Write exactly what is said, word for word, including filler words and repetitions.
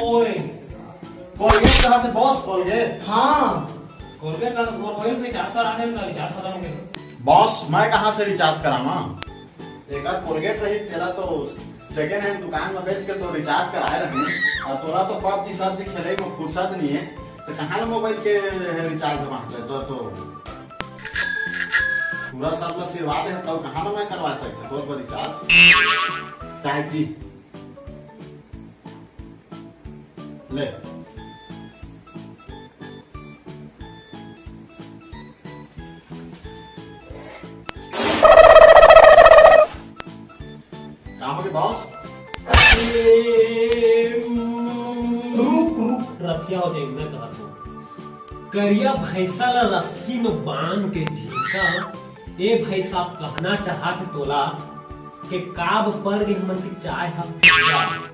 ओए, Colgate कहा थे बॉस, Colgate। हाँ, Colgate का तो मोर मोबाइल में रिचार्ज कराने में रिचार्ज खत्म हो गया। बॉस, मैं कहाँ से रिचार्ज करावां? एकर Colgate रही, तेला तो सेकंड हैंड दुकान में बेच के तो रिचार्ज कराए रहे, और तोला तो पबजी सब्जी खेले में फुर्सत नहीं है, तो कहाँ ले मोबाइल के रिचार्ज बांटे? तो, तो पूरा सब ला सिरवा दे, तो कहाँ ले मैं करवा सकता तोर पर रिचार्ज? चाहे की ले। का होगे बॉस? ए, रुक, रुक, रथिया हो जाई, मैं कहत हूँ। करिया भैंसा ला रस्सी में बांध के झिंका। ए भैंसा, कहना चाहत तोला के काब पड़ गई हमन के चाय ह फीका।